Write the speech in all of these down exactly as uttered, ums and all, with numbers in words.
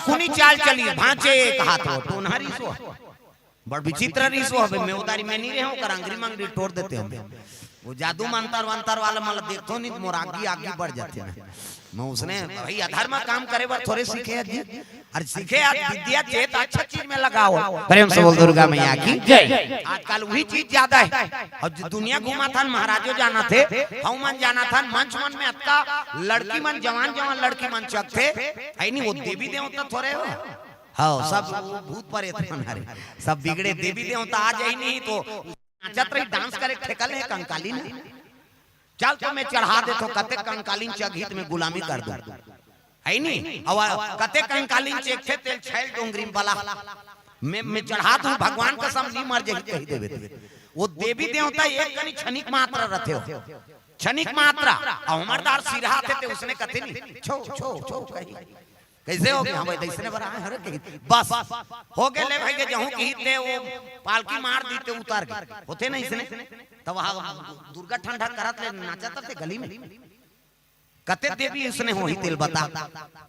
कुनी चाल चली, भांचे एक हाथ हो, टोनहा रिसो। बड़ विचित्र रिसो हवे, मैं उदारी में नहीं रहे, ओकर अंगरी मंगरी टोर देते हवे। वो जादू मंतर वंतर वाला मन ला देखथों नहीं, मोर आगी आगी बढ़ जाथे ना। मैं उसने, भाई, अधर्म काम करे बर थोरे सीखे हस जी। अरे सीखे हस, विद्या चेत अच्छा चीज में लगाओ। प्रेम से बोल दुर्गा मैया की जय। आजकल वही चीज ज्यादा है। अउ जो दुनिया घूमत हन, महाराजो जानथे, हऊ मन जानत हन, मंच मन में अतका लड़की मन, जवान जवान लड़की मन चघथे, है नहीं, वो देवी देवता थोरे हो। हाँ, सब भूत प्रेत मन हरे, सब बिगड़े। देवी देवता आ जाही नहीं तो नाचत रही, डांस करे ठेका ले कंकाली ना। चल तो मैं चढ़ा देथों, कते कंकालिन चघही त मैं गुलामी कर दूं, है नी? अउ कते कंकालिन चघथे तेला छैल डोंगरी में बला, मैं, मैं चढ़ा दूं, भगवान कसम नी मर जाही कहि देबे ते। वो देवी देवता एक कनी क्षणिक मात्र रथे हो, क्षणिक मात्र। अउ हमर दार सिरहा थे ते उसने कथे नी, छो, छो, छो कही। कइसे हो गया? हाँ भाई, अइसने बर आए हरे कही। बस, हो गए ले भाई के जहूं कही ते वो पालकी मार दी ते उतर गए। होथे ना अइसने? तब वहाँ दुर्गा ठंडा करत ले नाचत थे गली में। कते देवी अइसने होही तेला बता।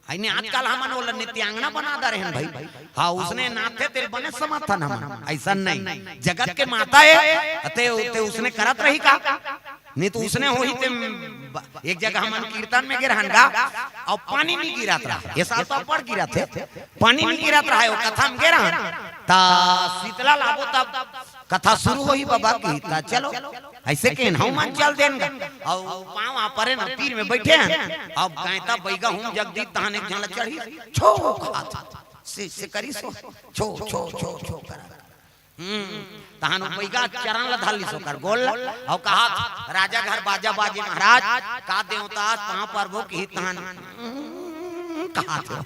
है नी, आजकल हमन ओला नित्यांगना बना दे रहे हैं भाई। हाँ, उसने नाथे तेला बने समर्थन हमन। अइसन नहीं। जगत के माता है, ते, ते उसने करत रही का? नहीं तो उसने होही ते ब-, एक जगह हमन कीर्तन में गे रहन गा, अउ पानी नहीं गिरत रहा। ये साल तो अब्बड़ गिरत हे, पानी नहीं गिरत रहा है, वो कथा में गे रहन। ता शीतला लाबो तब कथा शुरू होही बाबा की, ता चलो, अइसे केन हऊ मन चल देन गा। अउ पाँव आ परे ना, तीर में बैठे हैं। अब गायता बैगा हूँ जगदीप तहान एक झन ला चढ़ी, छो कहा था। से, से करी सो, छो, छो, छो, छो करा। हम्म, तहान ओ बैगा चरण ला धर लिस ओकर गोड़ ला, अउ कहा, "राजा घर बाजा बाजे महाराज, का देवता पाँव परबो की तहान।" हम्म, कहा थे।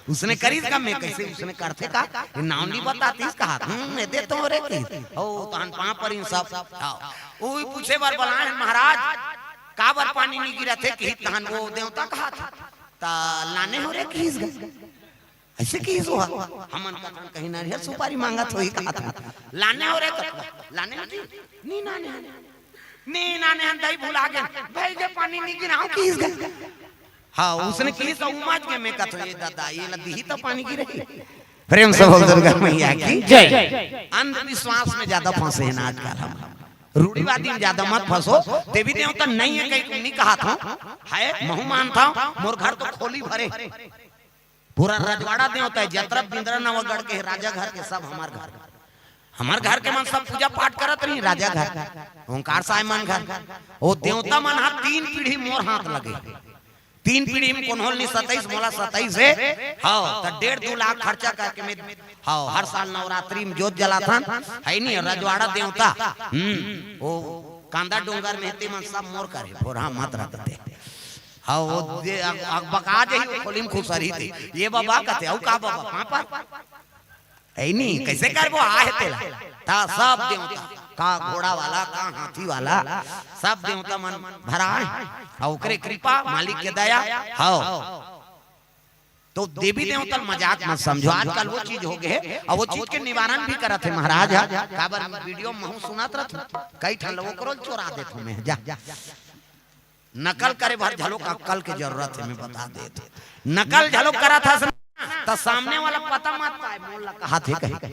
उसने करिस का, मैं कइसे उसने करथे का? ये नाव नहीं बतातीस कहा। हम्म, मैं दे तो रे की। ओ, तहान पाँव परिन सब। आओ। ओ पूछे बर बलाए हैं महाराज, "का बर पानी नहीं गिरत हे?" की तहान वो देवता कहा था। ता लाने हो रे की इस घर। अइसे कहिस ओ हा, हमन कथन कहीं नारियल सुपारी मांगत होही कहा था। लाने हो रे कथन, लाने हो जी? नी नाने हन। नी नाने हन, दई भुला गेन। भाई के पानी नी गिराओ कहिस गा। हाँ, उसने कहिस उमज के मैं कथों, "ये दादा, ये ला दिही त पानी गिरही।" प्रेम से बोल दुर्गा मैया की जय। अंधविश्वास में ज्यादा फंसे हैं आजकल हम। रूढ़िवादी में ज्यादा मत फंसो। देवी देवता नहीं है कहीं नी कहा था, है महू मानता हूँ, मोर घर तो खोली भरे। पूरा रजवाड़ा देवता है, जतरा बिंदरा नवागढ़ के राजा घर के सब हमर घर, हमर घर के मन सब पूजा पाठ करत रही राजा घर, ओंकार साय मन घर। वो देवता मन हा तीन पीढ़ी मोर हाथ लगे, तीन पीढ़ी में कोनो ल नी सताइस, मोला सताइस हे। हाँ, त डेढ़ दू लाख खर्चा करके मैं, हाँ, हर साल नवरात्रि में जोत जलाथन, है नी, रजवाड़ा देवता। हम्म, वो कांदा डोंगर में ते मन सब मोर करे, फोरहा मत रखते। हाँ, वो जे अग-, अग-, बका जाही, वो खोली में खुसरही थे। ये बाबा कथे, "अउ का बाबा, पापा?" ऐ नी, कइसे करबो, आहे तेला। ता सब देवता, का घोड़ा वाला, का हाथी वाला, सब देवता मन भरा है। अउ ओकरे कृपा, मालिक के दया, हव। तो देवी देवता ल मजाक मत समझो, आजकल वो चीज हो गए है, अउ वो चीज के निवारण भी करत हे महाराज ह। काबर वीडियो में महू सुनत रहत, कई ठन लोग ओकरो ल चोरा देत हूँ मैं, जा। नकल करे भर झलोक अक्कल के जरूरत हे, मैं बता देत हूँ। नकल झलोक करत हस ना, त सामने वाला पता मत पाए, मोर ला कहा थे कहे।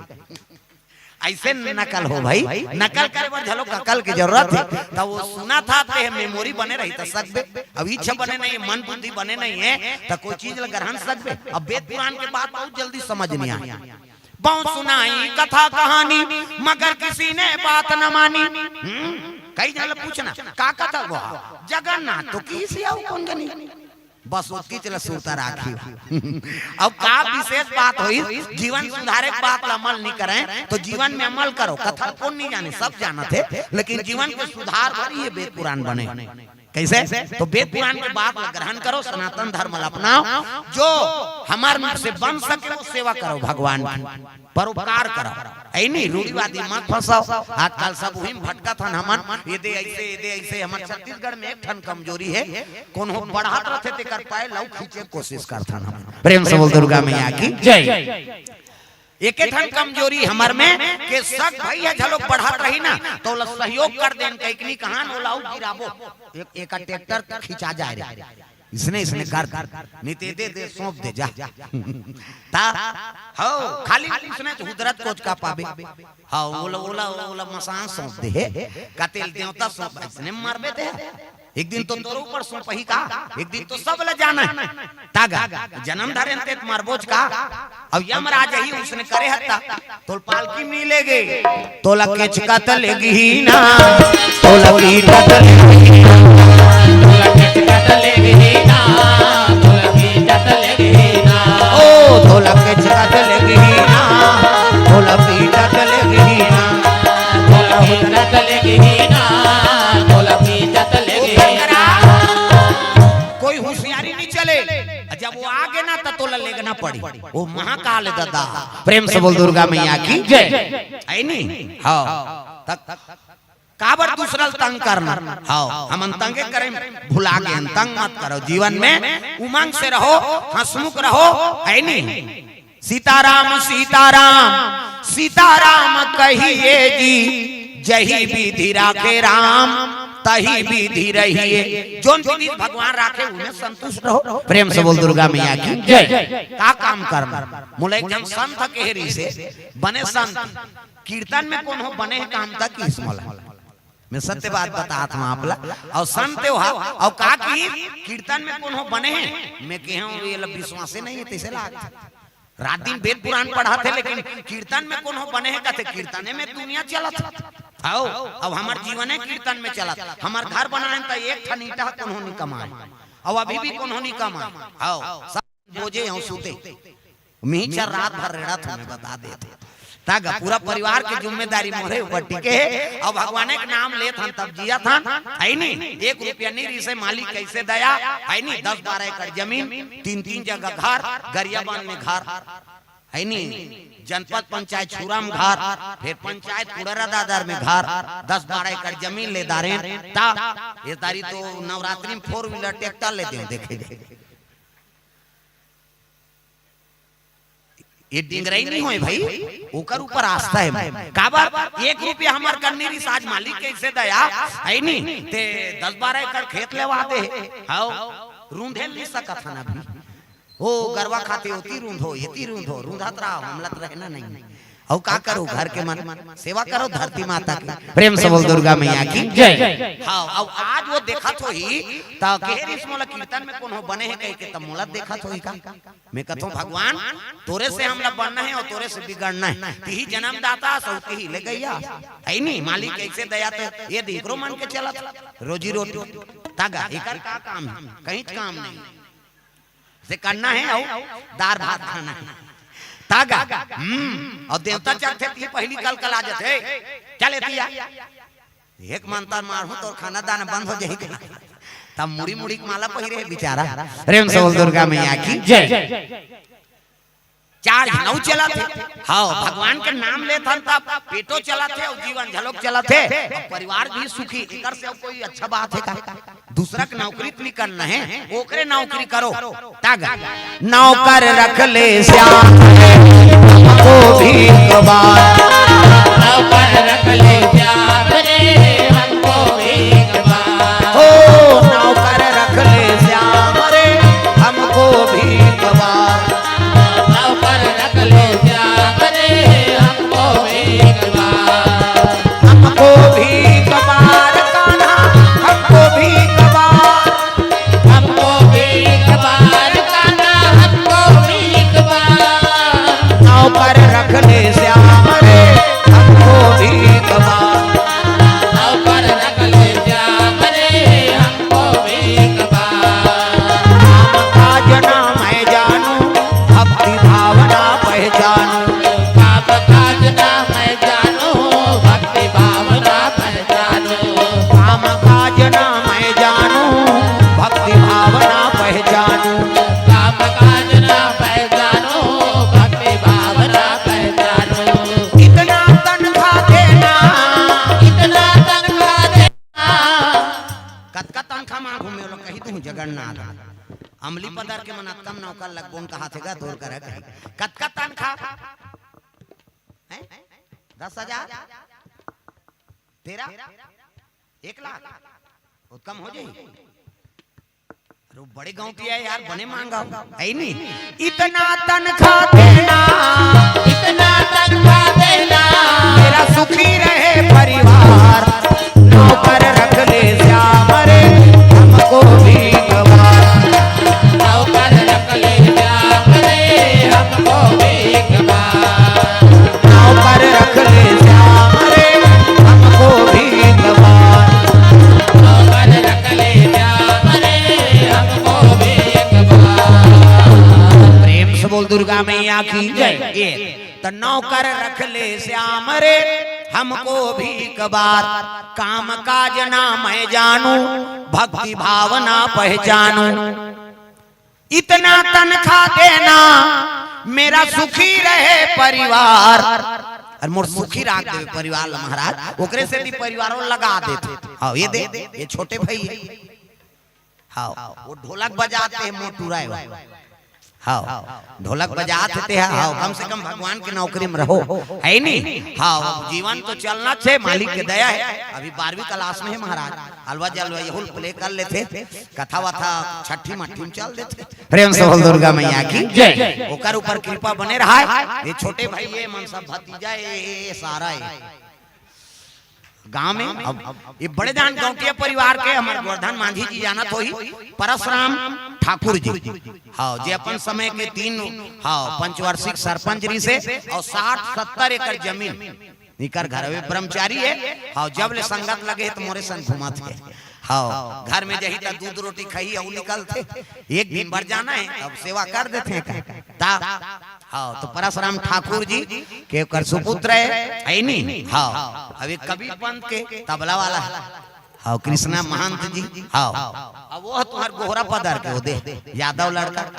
अइसे नकल हो भाई, नकल करे बर झलोक अकल के जरूरत हे। त वो सुनत हा ते मेमोरी बने रही त सकबे। अब इच्छा बने नहीं हे, मन बुद्धि बने नहीं हे, त कोई चीज ला ग्रहण सकबे। अब वेद पुराण के बात बहुत जल्दी समझ नहीं आए। बहुत सुनाई कथा कहानी, मगर किसी ने बात न मानी। हम्म, कई झन ला पूछना, "का कथा वो?" "जगन्नाथ।" तो किसी अउ कोन जनी? बस ओतकीच ला सुरता राखिव। अब का विशेष बात होइस, जीवन सुधारे के बात ला अमल नी करय, तो जीवन में अमल करो। कथा कोन नी जाने, सब जानत हे, लेकिन जीवन के सुधार बर ये वेद पुराण बने। कइसे? तो वेद पुराण के बात ला ग्रहण करो, सनातन धर्म ला अपनाओ, जो हमर से बन सके वो सेवा करो भगवान की। परोपकार करो, ऐ नी रूढ़िवादी मत फंसाओ। आजकल सब उही में भटकत हन हमन, ये दे अइसे, ये दे अइसे। हमर छत्तीसगढ़ में एक ठन कमजोरी हे, कोनो बढ़त रथे तेकर पैर लऊ खींचे के कोशिश करथन हमन। प्रेम से बोल दुर्गा मैया की जय। एके ठन कमजोरी हमर में के सग भाई ह झलोक बढ़त रही ना, तो ओला सहयोग कर देन, कइकनी कहान ओला अउ गिराबो, एक, एका ट्रैक्टर खिंचा जाए रे। इसने इसने कर दे, नहीं ते दे दे, सौंप दे जा। ता हो, खाली इसने हुदरत कोच का पाबे। हाँ, ओला ओला ओला मसान सौंप दे हे। का तेल देवता सौंप, इसने मारबे ते। एक दिन तो तोर ऊपर सौंपही का, एक दिन तो सब ला जाना हे। तागा, जन्म धरेन ते मरबोच का। अब यमराज ही उसने करे हत्ता, तोल पालकी में ले गे। तोला केचकत लेगही ना, तोला पीटत लेगही ना। तोला केचकत लेगही ना, तोला पीटत लेगही ना। ओ, तोला केचकत लेगही ना, तोला पीटत लेगही ना। तोला पीटत लेगही ना, तोला पीटत लेगही ना। कोई होशियारी नहीं चले, जब वो आगे ना, त तोला लेगना पड़ी। वो महाकाल दादा। प्रेम से बोल दुर्गा मैया की जय। है नी? हाँ। तक काबर दूसरा ल तंग करना? हाँ, हमन तंगे करे, भुला गे हन, तंग मत करो। जीवन में उमंग से रहो, हंसमुख रहो, है नी? सीताराम, सीताराम, सीताराम कहिए जी, जही विधि राखे राम, तही विधि रहिए। जोन विधि भगवान राखे, उन्हें संतुष्ट रहो। प्रेम से बोल दुर्गा मैया की जय। का काम करना? मोला एक झन संत कहे रहिसे, बने संत, कीर्तन में कोनो बने हे काम तक किस मोला। मैं सत्य बात बतात हूँ आप ला। अउ संत तेवहा, अउ का कि कीर्तन में कोनो बने हे? मैं कहे हूँ, ये ला विश्वासे नहीं हे, तैसे लाग। रात दिन वेद पुराण पढ़ाथे, लेकिन कीर्तन में कोनो बने हे कहथे, कीर्तने में दुनिया चलत हे। आओ, अब हमर जीवने कीर्तन में चलत। हमर घर बनाए त एक ठन ईंटा कोनो नहीं कमाए, अउ अभी भी कोनो नहीं कमाए। आओ, सब बोझे हूँ सूते। मिहिचर रात भर रेड़त हूँ, मैं बता देत हूँ। तागा पूरा परिवार के जिम्मेदारी मोरे ऊपर टिके हे। अब भगवान के नाम लेत हन तब जियत हन, है नी? एक रुपया नहीं रिसे मालिक कैसे दया, है नी? दस बारह एकड़ जमीन, तीन तीन जगह घर, गरियाबंद में घर, है नी? जनपद पंचायत छुरा में घर, फिर पंचायत कुड़रा दादर में घर, दस बारह एकड़ जमीन ले दारेन। ता ये तारी तो नवरात्रि में फोर व्हीलर ट्रैक्टर ले दे देखे दे। ये डिंगरई नहीं होय भाई, ओकर ऊपर आस्था हे। काबर एक रुपया हमर कन्नी रिस आज मालिक कैसे दया, है नी? ते दस बारह एकड़ खेत लेवा दे हे। हाव, रूंधे नहीं सकत हन अभी। ओ गरवा खाते होती रूंधो, येती रूंधो, रूंधत रहा, हमला त रहना नहीं। अउ का करो घर के मन, सेवा करो धरती माता के। प्रेम से बोल दुर्गा मैया की जय। हाँ, अउ आज वो देखत होही, त कहे रिस मोला कीर्तन में कोनो बने हे कह के, त मोला देखत होही का? मैं कथों, भगवान, तोरे से हमला बनना हे अउ तोरे से बिगड़ना हे। तिही जन्मदाता, सौ तिही ले गैया। है नी, मालिक कैसे दया तो ये देखरो मन के चलत। रोजी रोटी। तागा, एकर का काम हे? कहीं काम नहीं। से करना हे अउ दार भात खाना हे। तागा, हम्म, अउ देवता चढ़थे, ती पहली कल कल आ जाथे। चल एतिया। एक मंतर मारहूं, तोर खाना दाना बंद हो जाही का? तब मुड़ी मुड़ी के माला पहिरे हे बेचारा। प्रेम से बोल दुर्गा मैया की जय। चार झनऊ चलत हे। हाँ, भगवान के नाम लेत हन तब पेटो चलत हे अउ जीवन झलोक चलत हे। अउ परिवार भी सुखी, एकर से अउ कोई अच्छा बात हे का? दूसरा के नौकरी त नहीं करना हे, ओकरे नौकरी करो। तागा। नौकर रख ले श्याम रे, हमको भीख बार। नौकर रख ले श्याम रे, हमको भीख बार। ओ नौकर रख ले श्याम रे, हमको भीख बार। नौकर रख ले श्याम रे, हमको भीख बार। हमको भीख बार कान्हा, हमको भीख बार। हमको भीख बार कान्हा, हमको भीख बार। नौकर रख ले श्याम रे, हमको भीख बार। नौकर रख ले श्याम रे, हमको भीख बार। राम काज ना मैं जानू, भक्ति भावना पहचानू। राम काज ना मैं जानू, भक्ति भावना पहचानू। काम काज ना मैं जानू, भक्ति भावना पहचानू। काम काज ना पहचानू, भक्ति भावना पहचानू। कितना तनखा देना, कितना तनखा देना। कतका तनखा मांगू मैं, ओला कही दूं जगन्नाथ। अमली पदर के मन अतका म नौकर लगबोन कहा थे गा, तोर करा कही। कतका तनखा? हैं? दस हजार? तेरह? एक लाख? बहुत कम हो जाई। तो बड़े गांव की है यार, बने मांगा है नहीं। इतना तनखा देना, इतना तनखा देना, मेरा सुखी रहे परिवार। नौकर रख ले श्याम रे, हमको भी गवार। नौकर रख ले श्याम रे, हमको भी गवार। नौकर रख ले श्याम रे, हमको भी गवार। नौकर रख ले श्याम रे, हमको भी गवार। प्रेम से बोल दुर्गा मैया की जय। ये तो नौकर रख ले श्याम रे, हमको भी गवार। काम काज ना मैं जानू, भक्ति भावना पहचानू। इतना तनखा देना, मेरा सुखी रहे परिवार। अरे मोर सुखी राख देवे परिवार ला महाराज, ओकरे सेती परिवारों लगा देथे। हाँ, ये दे, ये छोटे भाई है। हाँ, वो ढोलक बजाते हैं मोटू राय। हाँ, ढोलक बजात हे ते हा, हाँ, कम से कम भगवान के नौकरी में रहो, है नी? हाँ, जीवन तो चलना छे, मालिक के दया है। अभी बारहवीं क्लास में है महाराज, अलवा जलवा यहू ल प्ले कर लेथे, कथा वथा छठी मट्ठी में चल देथे। प्रेम से बोल दुर्गा मैया की जय। ओकर ऊपर कृपा बने रहा है। ये छोटे भाई, ये मन सब भतीजा, ये, ये, ये सारा है गांव में। अब ये बड़े जान गौंटिया परिवार के हमर गोवर्धन मांझी जी जानत होही, परसराम ठाकुर जी। हाँ, जे अपन समय के तीन, हाँ, पंचवार्षिक सरपंच रहिसे और साठ सत्तर एकड़ जमीन इकर घर, वे ब्रह्मचारी है। हाँ, जब ले संगत लगे तो मोरे संग घुमत हे। हाँ, घर में जही त दूध रोटी खाही अउ निकलथे। एक दिन बर जाना है, अब सेवा कर देथे का। ता, हाँ, तो परसराम ठाकुर जी के ओकर सुपुत्र है, है नी? हाँ, अब एक कबीर पंथ के तबला वाला है। हाँ, कृष्णा महंत जी। हाँ, अब वो तुम्हार गोहरा पदर के, वो दे, यादव लड़का।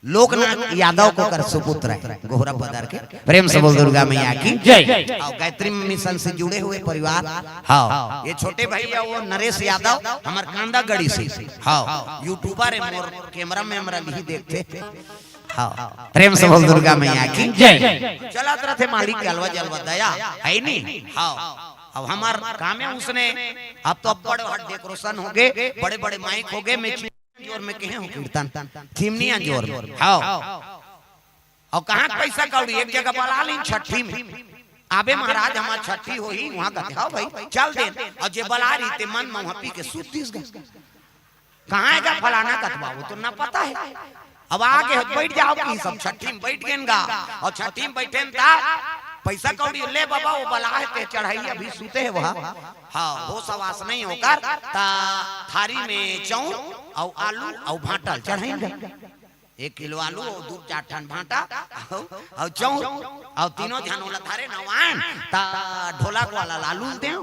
लोकनाथ यादव के ओकर सुपुत्र है, गोहरा पदर के। प्रेम से बोल दुर्गा मैया की जय। और गायत्री मिशन से जुड़े हुए परिवार। हाँ, ये छोटे भैया वो नरेश यादव, हमर कांदा गढ़ी से। हाँ, यूट्यूबर है, मोर कैमरा में हमरा लिही देखथे। हाँ, प्रेम से बोल दुर्गा मैया की जय। चलत रथे मालिक के अलवा जलवा दया, है नी? हाँ, अब हमर काम है उसने, अब तो बड़ बड़ डेकोरेशन हो गए, बड़े बड़े माइक हो गए, मैं जोर में कहे हूँ कीर्तन, चिमनिया जोर में। हाँ। और कहाँ के पैसा कौड़ी, एक जगह बला लीन छठी में। आबे महाराज, हमार छठी होही, वहाँ कथे, "हाँ भाई, चल देन।" और जे बला रही ते मन में वहाँ पी के सूत दिस गा। कहाँ है गा फलाना कथवा, वो तो ना पता है। अब आगे बैठ जाओ कि सब छठी में बैठ गेन गा। और छठी में बैठे न ता पैसा कौड़ी ले बाबा, वो बला है ते चढ़ाई अभी सूते है वहाँ। हाँ, होश हवास नहीं होकर ता थारी में चौर और आलू और भांटा चढ़ाइन गा। एक किलो आलू और दू चार ठन भांटा और, और चौर और तीनों झन ओला धरे नवान ता ढोलक वाला लालू देव,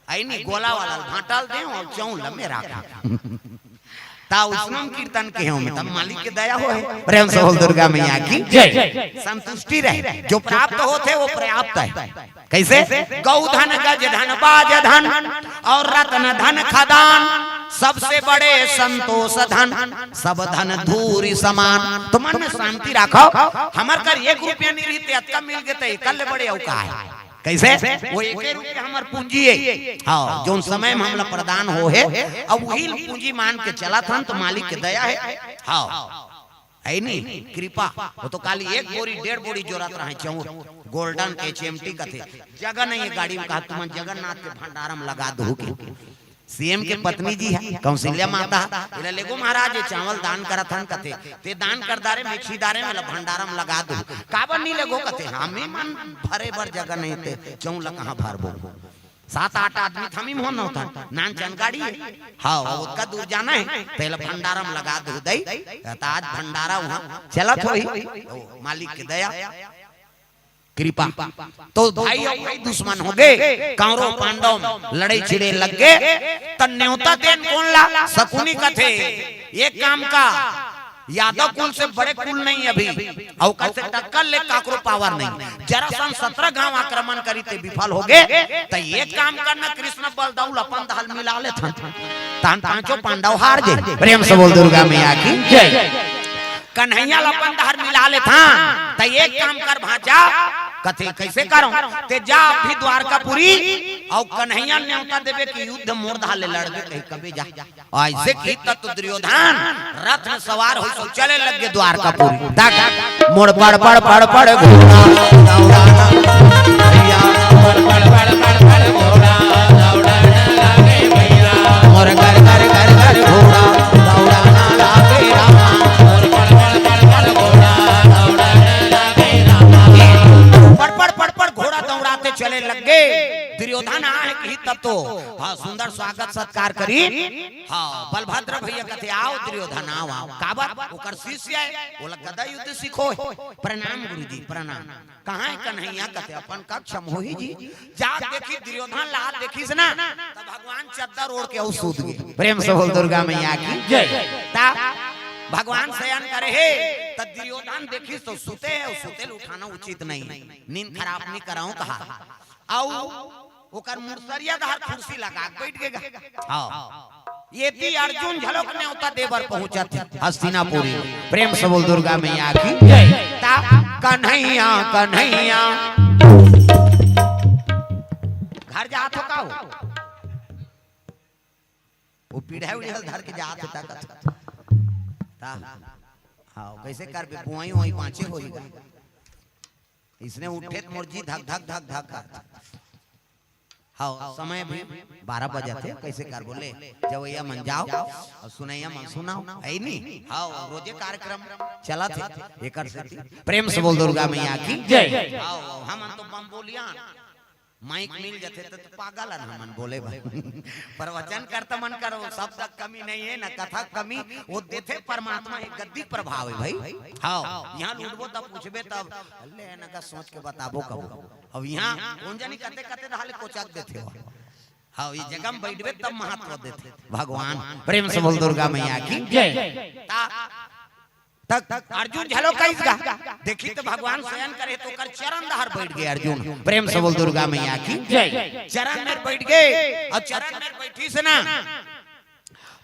ऐनी गोला वाला भांटा देव और चौर ल मेरा खा। ता उसनम कीर्तन के हो में तब मालिक के दया हो है। प्रेम से बोल दुर्गा मैया की जय। संतुष्टि रहे, जो प्राप्त होथे वो पर्याप्त है। कैसे? गौ धन, गज धन, बाज धन और रत्न धन खदान, सबसे बड़े संतोष धन, सब धन धूरि समान। तो मन में शांति रखो, हमर कर एक रुपया नहीं रही ते अतका मिल गे ते एकर ले बड़े अउ का है? कैसे? वो एक रुपया हमर पूंजी है। हाँ, जोन समय में हमला प्रदान हो है, अब वही पूंजी मान के चलत हन तो मालिक के दया है। हाँ, है नी कृपा। वो तो काली एक बोरी डेढ़ बोरी जोरत रहे चौर, गोल्डन के चेमटी कथे, जगह नहीं है गाड़ी में। कहा तुमन जगन्नाथ के भंडारा में लगा दो के। सीएम के पत्नी जी है कौशल्या माता, इला लेगो महाराज ये चावल दान करत हन कथे, ते दान कर दारे, मिक्सी दारे में भंडारा में लगा दो। काबर नहीं लेगो कथे, हम ही मन भरे बर जगह नहीं ते चौर ल कहाँ भरबो? सात आठ आदमी थमी मोहन होता, नान चन गाड़ी है। हाँ, ओतका दूर जाना है, तेला भंडारा में लगा दो दई, त आज भंडारा वहाँ चलत होही, ओ, मालिक के दया, कृपा। तो भाई अउ भाई दुश्मन हो गए, कौरव पांडव लड़ाई छिड़े लग गए, त न्योता देन कोन ला? सकुनी कथे, एक काम का, यादव कुल से बड़े कुल नहीं अभी, अउ कसे टक्कर ले काकरो पावर नहीं। जरासंध सत्रह गांव आक्रमण करी ते विफल हो गए, त एक काम करना, कृष्ण बलदाऊ ल अपन दहा ल मिला लेथन, तहन पांचों पांडव हार जे। प्रेम से बोल दुर्गा मैया की जय। कन्हैया ल अपन दहा ल मिला लेथन, त एक काम कर भांचा, कथे, "कइसे करंव?" ते जा अभी द्वारकापुरी, अउ कन्हैया नेवता देबे कि युद्ध मोर डहर ले लड़बे कहि कबे जा। अइसे किही तब तो दुर्योधन रथ में सवार होइस अउ चले लग गे द्वारकापुरी। देख, मोर पड़ पड़ पड़ पड़ घोड़ा दौड़ाना भैया, मोर पड़ पड़ पड़ पड़ घोड़ा दौड़ाना लागे भैया, मोर कर कर कर कर घोड़ा दौड़ाना लागे रामा, मोर पड़ पड़ पड़ पड़ घोड़ा दौड़ाना लागे रामा। पड़ पड़ पड़ पड़ घोड़ा दौड़ाते चले लग गे। दुर्योधन आहे किही तब तो, हाँ, सुंदर स्वागत सत्कार करिस। हाँ, बलभद्र भैया कथे, "आओ दुर्योधन, आओ, आओ।" काबर? ओकर शिष्य हे, ओला गदा युद्ध सिखोय। "प्रणाम गुरुजी, प्रणाम।" "कहाँ हे कन्हैया?" कथे, "अपन कक्ष म होही जी।" जा देखिस दुर्योधन ला, देखिस ना, त भगवान चद्दर ओढ़ के अउ सूत गे। प्रेम से बोल दुर्गा मैया की जय। त भगवान शयन करे हे, त दुर्योधन देखिस त सूते हे, अउ सूते ल उठाना उचित नहीं, नींद खराब नहीं करंव कहा। अउ ओकर मुसरिया डहर कुर्सी लगा के बइठ गे गा। हाँ। एती अर्जुन घलोक नेवता दे बर पहुंचत हे हस्तिनापुरी। प्रेम से बोल दुर्गा मैया की जय। त कन्हैया, कन्हैया। घर जात हो का हो? ओ पीढ़ा उढ़ा ल धर के जात हो ता कथे। त, हाँ, कइसे करबे? बोआई ओआई बाँचे होही गा। अइसने उठे त मोर जी धक धक धक धक करथे। हाँ, समय भी बारह बजत हे, कइसे करबो ले? जवइया मन जाव अउ सुनइया मन सुनाव, हे नी? हाँ, रोजे कार्यक्रम चलत हे, एकर सेती। प्रेम से बोल दुर्गा मैया की जय। हाँ, हमन तो बम बोलिया, माइक मिल जथे त, त पागल हन हमन बोले बर। प्रवचन करता मन करो, शब्द कमी नहीं हे, न कथा कमी, ओ देथे परमात्मा, एक गद्दी प्रभाव हे भाई। हाँ, इहाँ लूटबो तब पूछबे तब, ले न का सोच के बताबो कबो। अब इहाँ कोन जनी कते कते डहर ले कोचक देथे हो। हाँ, ये जगह म बइठबे तब महत्व देथे भगवान। प्रेम से बोल दुर्गा मैया की जय। त त अर्जुन घलो कहिस गा, देखिस त भगवान शयन करे त ओकर चरण डहर बइठ गे अर्जुन। प्रेम से बोल दुर्गा मैया की जय। चरण में बइठ गे अउ चरण में बइठिस ना,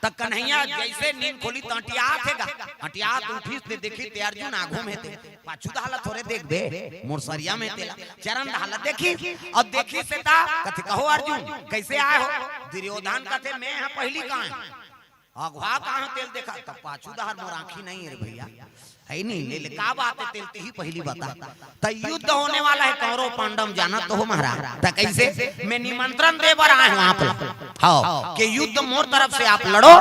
त कन्हैया जइसे नींद खोलिस त अंटियात हे गा, अंटियात उठिस ते देखिस ते अर्जुन आघू में हे ते पाछू डहर ल थोरे देखबे, मुसरिया में हे तेला, चरण डहर ल देखिस अउ देखिस ते त कथे, "कहो अर्जुन, कइसे आए हो?" दुर्योधन कथे, "मैं ह पहिली कहाँ हँव?" अघवा कहाँ तेला देखा, त पाछू डहर मोर आँखी नहीं हे रे भैया, हे नी? ले, ले, का बात हे तेला, तिही पहिली बता। त युद्ध होने वाला हे, कौरव पांडव, जानत तो हो महाराज। त कइसे? मैं निमंत्रण दे बर आए हँव आप ला। हाँ, के युद्ध मोर तरफ से आप लड़ो।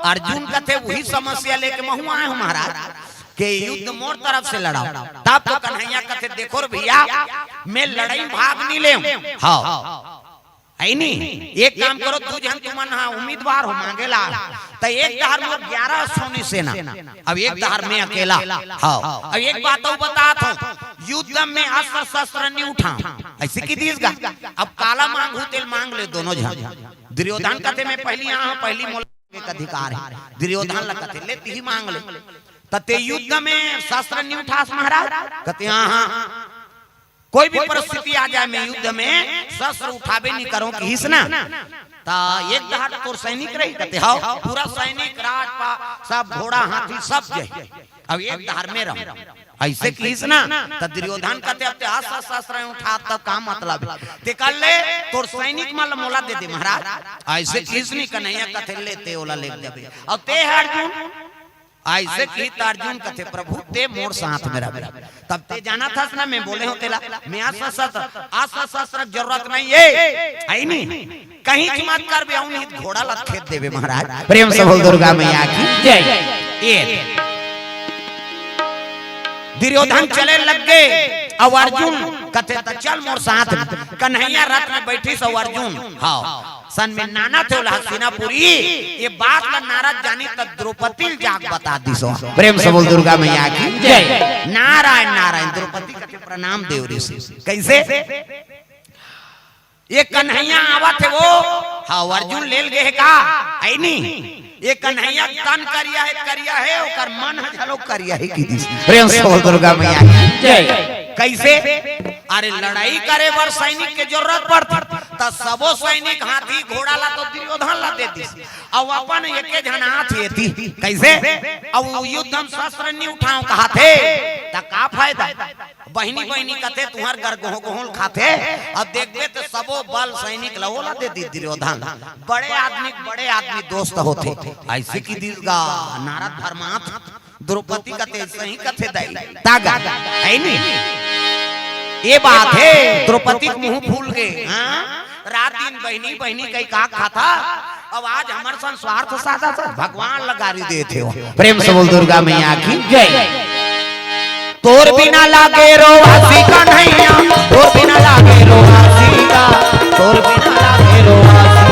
अर्जुन कथे, "उही समस्या लेके महूँ आए हँव महाराज, के युद्ध मोर तरफ से लड़ाव।" तब तो कन्हैया कथे, "देखो रे भैया, मैं लड़ई भाग नहीं लेंव।" हाँ। हे नी? एक काम करो, दू झन तुमन हा उम्मीदवार हो मांगे ला, त एक डहर मोर ग्यारह सौ सैनिक सेना, अब एक डहर मैं अकेला। हाँ, अब एक बात अउ बतात हँव, युद्ध में अस्त्र शस्त्र नहीं उठांव, अइसे कहि दिस गा। अब काला मांगहू तेला मांग ले दोनों झन। दुर्योधन कथे, "मैं पहिली आए हँव, पहिली मोला एक अधिकार हे।" दुर्योधन ला कथे, "ले तिही मांग ले।" त ते युद्ध में शस्त्र नहीं उठास महाराज? कथे, "हाँ, हाँ।" कोई भी परिस्थिति आ जाए, मैं युद्ध में शस्त्र उठाबे नहीं करंव, किहिस ना। त एक डहर तोर सैनिक रही, कथे, "हव, पूरा सैनिक, राजपा, सब घोड़ा, हाथी, सब जही। अब एक डहर में रहंव।" अइसे किहिस ना, त दुर्योधन कथे, "अब ते अस्त्र शस्त्र उठा, तब का मतलब हे? ते कर ले, तोर सैनिक मन ल मोला दे दे महाराज।" अइसे किहिस नहीं, कन्हैया कथे, "ले, ते ओला ले जाबे।" अब ते हे अर्जुन, अइसे किहिस त अर्जुन कथे, "प्रभु, ते मोर साथ में रहबे।" तब ते जानत हस ना, मैं बोले हँव तेला, मैं अस्त्र शस्त्र, अस्त्र शस्त्र के जरूरत नहीं हे, हे नी? कहीं मत करबे, अउ नहीं त घोड़ा ला खेद देबे महाराज। प्रेम से बोल दुर्गा मैया की जय। ये दुर्योधन चले लग गे, अउ अर्जुन कथे, "त चल मोर साथ में।" कन्हैया रथ में बइठिस अउ अर्जुन, हाँ, सन में नानत हे ओला हस्तिनापुरी, ये बात ला नारद जानिस त द्रौपदी ल जाके बता दिस। प्रेम से बोल दुर्गा मैया की जय। नारायण, नारायण, द्रौपदी कथे, "प्रणाम देव ऋषि।" कइसे? ये कन्हैया आवत हे वो, हाँ, अर्जुन ले ल गे हे का? हे नी? ये कन्हैया तन करिया हे, करिया हे, ओकर मन ह घलो करिया हे, कहि दिस। प्रेम से बोल दुर्गा मैया की जय। कइसे? अरे, लड़ई करे बर सैनिक के जरूरत पड़थे, त सबो सैनिक हाथी घोड़ा ला तो दुर्योधन ला दे दिस, अउ अपन एके झन हाथ एती। कइसे? अउ युद्ध म शस्त्र नहीं उठांव कहत हे, त का फायदा? बहिनी बहिनी कथे, तुंहर घर गोह गोहल खाथे। अब देखबे त सबो बल सैनिक ल ओला दे दी दुर्योधन। बड़े आदमी बड़े आदमी दोस्त होथे। अइसे कि दिल गा नारद भरमात द्रौपदी कथे सही कथे दई। तागा, हे नी? ए बात हे, द्रौपदी के मुंह फूल गे। हां, रात दिन बहिनी बहिनी कहि का खाथा। अब आज हमर सन स्वार्थ साधा सा भगवान ल गारी देथे हो। प्रेम से बोल दुर्गा मैया की जय। तोर बिना लागे रोवासी कन्हैया, तोर बिना लागे रोवासी का, तोर बिना लागे रोवासी।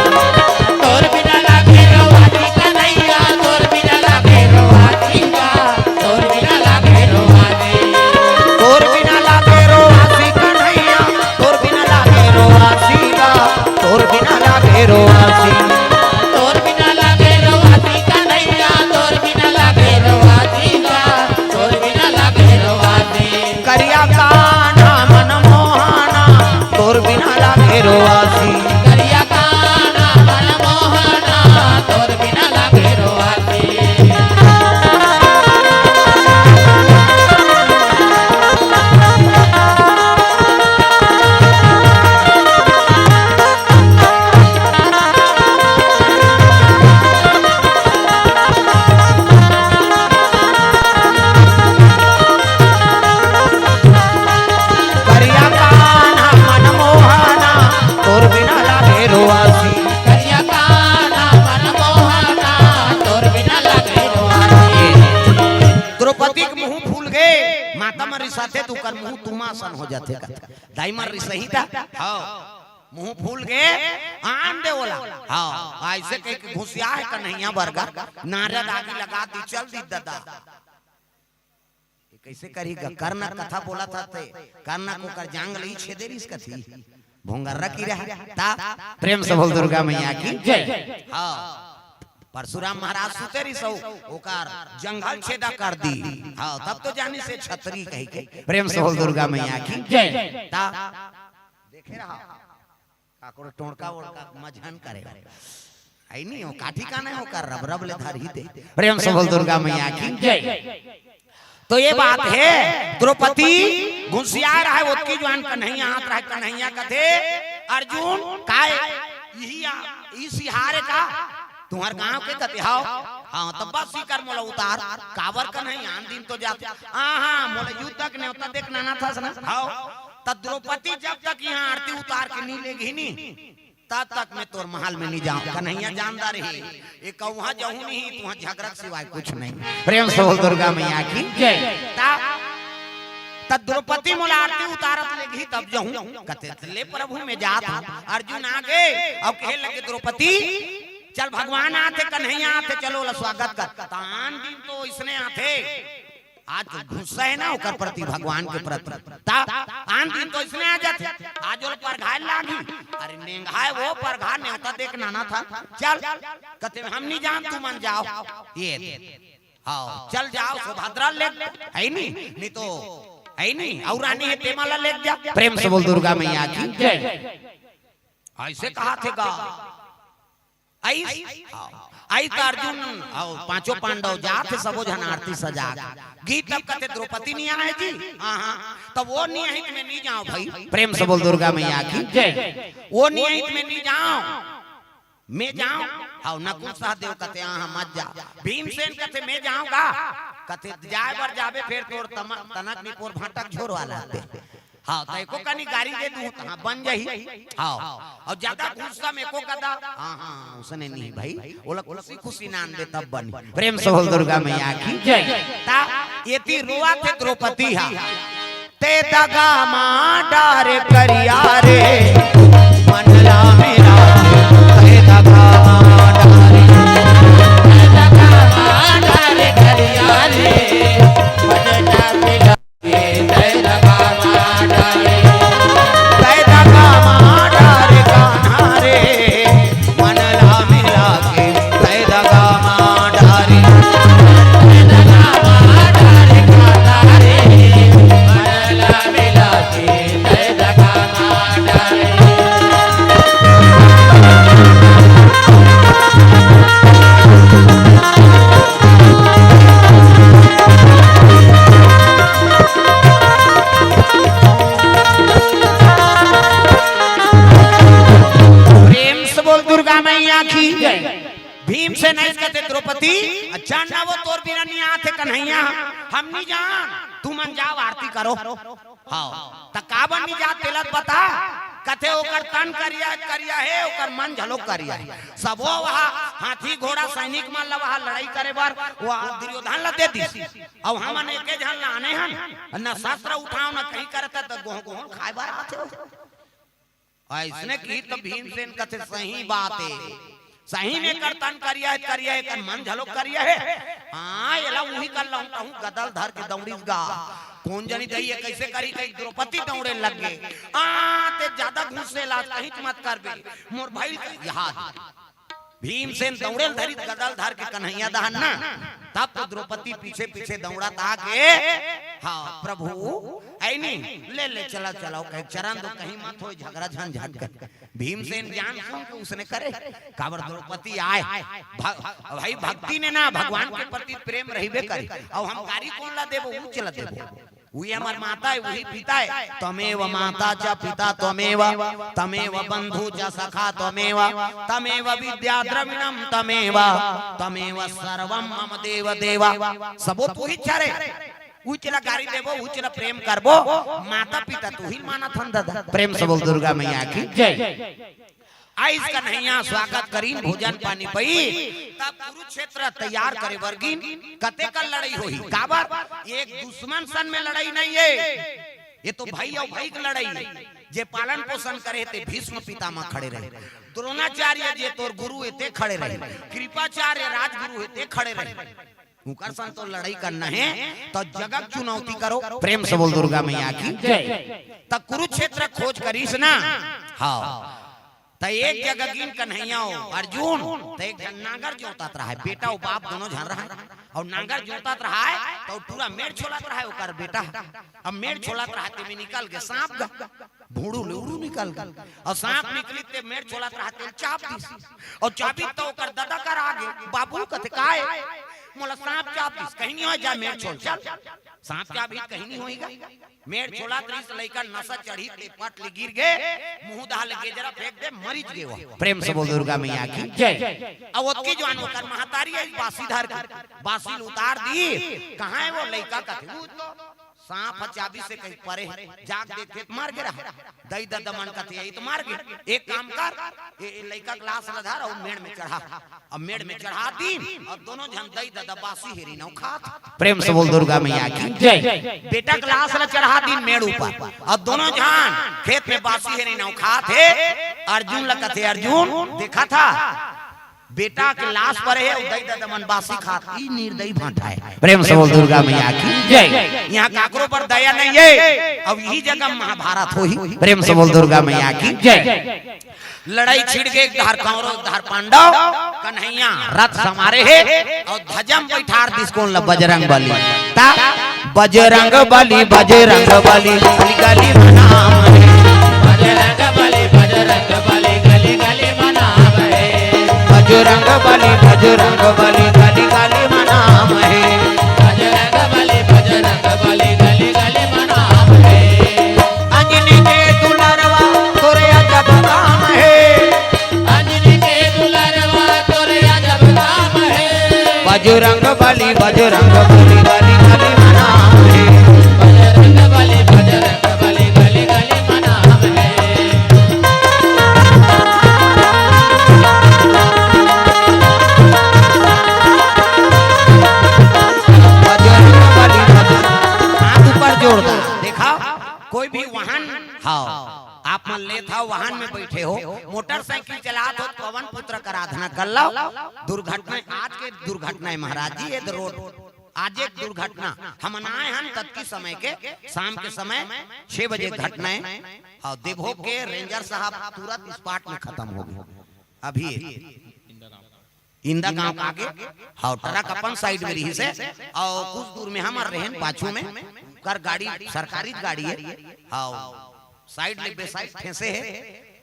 तोर बिना लागे रोवासी कन्हैया, तोर बिना लागे रोवासी का, तोर बिना लागे रोवासी। तोर बिना लागे रोवासी कन्हैया, तोर बिना लागे रोवासी का, तोर बिना लागे रोवासी। तोर बिना लागे रोवासी कन्हैया, तोर बिना लागे रोवासी का, तोर बिना लागे रोवासी। करिया कान्हा मन मोहना, तोर बिना लागे रोवासी। करिया कान्हा मन मोहना, तोर बिना लागे रोवासी। करिया कान्हा मन मोहना, तोर बिना लागे रोवासी। करिया कान्हा मन मोहना, तोर बिना लागे रोवासी। द्रौपदी के मुंह फूल गे, माता मन रिसाथे त ओकर मुंह तुमा सन हो जाथे का। दाई मन रिसही ता? हां। मुंह फूल गे, आन दे ओला। हां, अइसे कहि के घुसिया हे कन्हैया बरगा, नारद आगी लगा दी, चल दी ददा। ए कइसे करही गा? कर्ण कथा बोलत हे ते, कर्ण के ओकर जांग ल ही छेदे रिहिस कथी। भोंगर्रा कीरा। ता प्रेम से बोल दुर्गा मैया की जय। हां। परशुराम महाराज सुते रिहिस हो, ओकर जंघल छेदा कर दी। हां, तब तो जानिस हे छतरी कहि के। प्रेम से बोल दुर्गा मैया की जय। ता देखे रहा। काकरो टोंड़का ओड़का मझन करे। हे नी हो, काठी का नहीं हो कर रब रब ले धरही दे। प्रेम से बोल दुर्गा मैया की जय। तो ए बात हे, द्रौपदी घुसिया रहे, ओतकी जुवान कन्हैया आत रहे, कन्हैया कथे, "अर्जुन, काय? इही आ, ई सिहारे का? तुंहर गांव के?" कथे, "हां।" "हां, तब बस इकर मोला उतार।" "काबर कन्हैया, आन दिन तो जात।" "हां, हां, मोला युद्ध के नेवता दे के लानत हस ना?" "हां।" त द्रौपदी जब तक इहां आरती उतार के नी लेगही नी, तब तक मैं तोर महल में नी जांव। कन्हैया जानदा रहे, ए कहूं जाहूं नहीं, तुहां झगरा के सिवाय कुछ नहीं। प्रेम से बोल दुर्गा मैया की जय। ता, त द्रौपदी मोला आरती उतारत लेगही तब जाहूं। कथे, "ले प्रभु मैं जात हंव।" अर्जुन आगे, अउ कहे लगे, "द्रौपदी, चल भगवान आथे, कन्हैया आथे, चल ओला स्वागत कर।" त आन दिन तो इसने आथे, आज तो गुस्सा हे ना ओकर प्रति, भगवान के प्रति। ता आन दिन तो इसने आ जाथे, आज ओला परघाय लागही। अरे नेंगाय वो परघा, नेवता दे के लानत हंव। चल, कथे, "हम नी जान, तुमन जाव।" ए, हां, चल जाव, सुभद्रा ले, हे नी, नी तो, हे नी, अउ रानी हे, तेमा ला ले जा। प्रेम से बोल दुर्गा मैया की जय। अइसे कहाथे गा। अइस, हां। अइस त अर्जुन अउ पांचों पांडव जाथे, सबो झन आरती सजा के। तब कथे, "द्रौपदी नी आहे जी?" "हां, हां।" "तब ओ नी आही त मैं नी जांव भई।" प्रेम से बोल दुर्गा मैया की जय। "ओ नी आही त मैं नी जांव।" "मैं जांव?" "हां।" नकुल सहदेव कथे, "हां, हां, मत जा।" भीमसेन कथे, "मैं जांव गा।" कथे, "जाय बर जाबे, फेर तोर तम-, तनक निपोर भांटक झोर वाला आथे। हां, त एको कनी गारी दे दूं, त हां, बन जाही।" हां, अउ जादा गुस्सा में एको कदा, हां, हां, उसने नहीं भई, ओला खुशी खुशी लान दे तब बन। प्रेम से बोल दुर्गा मैया की जय। ता एती रोवत हे द्रौपदी हा, "ते दगा मा डारे करिया रे, मन ला मिला, ते दगा मा डारे, ते दगा मा डारे करिया रे, मन ला मिला।" अच्छा ना, वो तोर बिना नहीं आते कन्हैया, हम नहीं जान, तुमन जाव आरती करो। हाँ, त काबर नहीं जात तेला बता। कथे ओकर तन करिया, करिया हे, ओकर मन घलो करिया हे। सबो वहा हाथी घोड़ा सैनिक मन ला वहा लड़ाई करे बर वो दुर्योधन ला दे दिस। अउ हमन एके झन ला आने हन, न शस्त्र उठाव, न कहीं करत, त गोह गोह खाए बर आथे। अइसने की त भीमसेन कथे, "सही बात हे, सही में एकर तन करिया हे, करिया हे, एकर मन घलो करिया हे। हाँ, एला उही कर लहूं," कहूं गदल धर के दौड़िस गा। कोन जनी दई हे, कइसे करी, कहीं द्रौपदी दौड़े लग गे। आ, ते जादा घुसेला, कहीं मत करबे, मोर भाई का याद। भीमसेन दौड़े ल धरिस गदल धर के कन्हैया दहन ना, तब तो द्रौपदी पीछे पीछे दौड़त आके, "हाँ प्रभु, ऐ नी, ले ले, चला चलाओ," कहे, "चरण दो, कहीं मत होय झगड़ा झंझट कर।" भीमसेन जान सुन के उसने करे, काबर द्रौपदी आय, भ-, भाई भक्ति में ना भगवान के प्रति प्रेम रहिबे करे। अब हम गारी कोन ला देबो, ऊंच ला देबो। उही हमर माता हे, उही पिता हे। "त्वमेव माता च पिता त्वमेव, त्वमेव बंधु च सखा त्वमेव, त्वमेव विद्या द्रविणम त्वमेव, त्वमेव सर्वम मम देव देव।" सबो तुही हरे। उचला गारी देबो, उचला प्रेम करबो, माता पिता तुही मानत हन दादा। प्रेम से बोल दुर्गा मैया की जय। आइस कन्हैया स्वागत करीन, भोजन पानी पई, तब कुरुक्षेत्र तैयार करे बर गिन। कते कर लड़ाई होही, काबर एक दुश्मन सन में लड़ाई नहीं हे, ये तो भाई अउ भाई के लड़ाई हे। जे पालन पोषण करे हे ते भीष्म पितामह खड़े रहे, द्रोणाचार्य जे तोर गुरु हे ते खड़े रहे, कृपाचार्य राजगुरु हे ते खड़े रहे। उकर सन तो लड़ाई करना हे, तो जगत चुनौती करो। प्रेम से बोल दुर्गा मैया की जय। त कुरुक्षेत्र खोज करिस ना। हाँ, त एक जगह गिन कन्हैया हो, अर्जुन, त एक झन नांगर जोतत रहा हे, बेटा अउ बाप दोनों झन रहा हे, अउ नांगर जोतत रहा हे, त टूरा मेड़ छोलत रहा हे, ओकर बेटा। अब मेड़ छोलत रहा हे, तेमे निकल गे सांप गा। भूड़ू ले उरू निकल गे। अउ सांप निकलिस ते मेड़ छोलत रहा तेला चाब दिस। अउ चाबिस त ओकर ददा कर आगे, बाबू कथे, "काय?" "मोला सांप चाब दिस।" "कहीं नहीं होय, जा मेड़ छोल, चल।" सांप चाबिस कहीं नहीं होइगा। मेड़ छोलत रहिस, लइका नसा चढ़िस ते पट ले गिर गे, मुंह डहर ले गेजरा फेंक दे, मरिच गे वो। प्रेम से बोल दुर्गा मैया की जय। अउ ओतकी जुवार ओकर महतारी आइस बासी धर के, बासी ल उतार दिस। "कहाँ हे वो लइका?" कथे, "वो तो सांप ह चाबिस कहि परे हे, जाके देखथे त मर गे रहा।" दई ददा मन कथे, "ये तो मर गे, एक काम कर, ए, ए लइका के लाश ला धर अउ मेड़ में चढ़ा।" अब मेड़ में चढ़ा दिन अउ दोनों झन दई ददा बासी हेरिन अउ खात। प्रेम से बोल दुर्गा मैया की जय। बेटा के लाश ला चढ़ा दिन मेड़ ऊपर अउ दोनों झन खेत में बासी हेरिन अउ खात हे। अर्जुन ला कथे, "अर्जुन, देखत हस, बेटा के लाश परे हे, अउ दई ददा मन बासी खात, ई निर्दयी भांटा हे।" प्रेम से बोल दुर्गा मैया की जय। यहाँ काकरो पर दया नहीं हे। अब इही जगह महाभारत होही। प्रेम से बोल दुर्गा मैया की जय। लड़ाई छिड़ गे, एक धार कौरव, एक धार पांडव। कन्हैया रथ संवारे हे अउ ध्वजा म बइठार दिस कोन ल, बजरंग बली। त बजरंग बली, बजरंग बली, गली गली म नाम हे। बजरंग बली, बजरंग बली, गली गली म नाम हे। बजरंग बली, बजरंग बली, गली गली म नाम हे। बजरंग बली, बजरंग बली, गली गली म नाम हे। अंजनी के दुलरवा तोरे अजब काम हे। अंजनी के दुलरवा तोरे अजब काम हे। बजरंग बली, बजरंग बली, गली गली म नाम हे। बजरंग बली, बजरंग बली, गली गली म नाम हे। बजरंग बली, बजरंग। हाथ ऊपर जोड़ दो, देखा, कोई भी वाहन, हाँ, आप मन लेत हव, वाहन में बइठे हो, मोटरसाइकिल चलात हो, पवन पुत्र कर आराधना कर लव। दुर्घटना, आज के दुर्घटना हे महाराज जी, ये तो रोड, आज एक दुर्घटना, हमन आए हन ततकी समय के, शाम के समय छह बजे घटना हे, अउ देवभोग के रेंजर साहब तुरंत स्पॉट में खतम हो गे। अभी इंदा गांव के आगे, हाँ, ट्रक अपन साइड में रहिस हे, अउ कुछ दूर में हमर रहेन पाछू में, कर गाड़ी, सरकारी गाड़ी हे, हाँ, साइड ले बेसाइड ठेसे हे,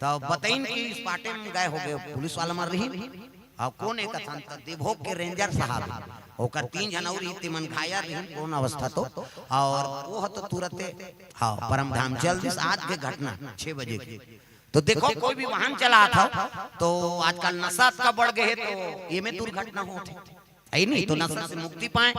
त बतइन कि स्पॉटे में गए हो गे, पुलिस वाला मन रहिन, अउ कोन एक अथन त देवभोग के रेंजर साहब, ओकर तीन झन अउ रहिन, तेमन घायल रहिन, कोन अवस्था तो, अउ वो तो तुरंते, हाँ, परम धाम चल दिस। आज के घटना छह बजे के। तो देखो, कोई भी वाहन चलात हो, तो आजकल नशा अतका बढ़ गे हे, तो एमे दुर्घटना होत हे। है नहीं तो नशा से मुक्ति पाए।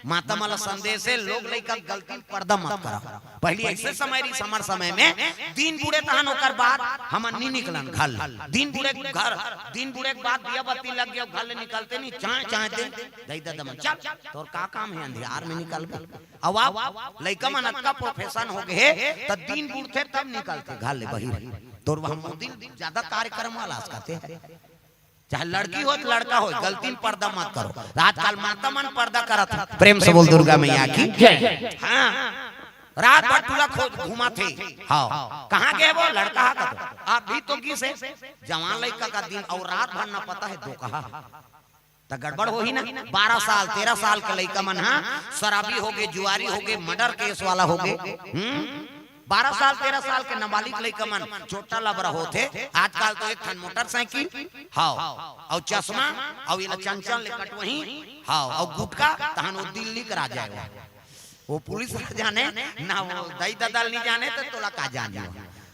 माता मन ला संदेश हे, लोग लइका गलती पर्दा मत करा। पहली ऐसे समय रहिस, हमर समय में दिन बूड़े तहन ओकर बाद हमन नी निकलन घर ले। दिन बूड़े घर, दिन बूड़े के बाद दिया बत्ती लग गया, घर ले निकलते नहीं, चाय चाय दे, दई ददा मन, चल, तोर का काम हे, अंधियार में निकलबे। अब आप लइका मन अतका profession हो गए हे, त दिन बूड़थे तब निकलथे घर ले बहिर। तोर वह मोदी ज्यादा कार्यक्रम वाला अस कहते हैं। चाहे लड़की हो, लड़का हो, गलती में पर्दा मत करो। आजकल माता मन पर्दा करत हे। प्रेम से बोल दुर्गा मैया की। जय। हाँ, रात भर टूला खोज घूमत हे। हाँ, कहाँ गए वो लड़का हा कतो? आप भी तो किस है? जवान लइका का दिन और रात भर ना पता है दो कहा। त गड़बड़ होही ना। बारह साल, तेरह साल के लइका मन हा शराबी हो गए, जुआरी हो गए, murder case वाला हो गए। हम्म, बारह साल, तेरह साल के नाबालिग लइका मन चोट्टा लबरा होथे। आजकल तो एक ठन मोटरसाइकिल, हाव, अउ चश्मा, अउ एला चंचल ले कटवही, हाव, अउ गुटखा, तहन वो दिल्ली करा जाए। वो पुलिस ला जाने, ना वो दई ददा ल नी जाने, त तोला का जाने?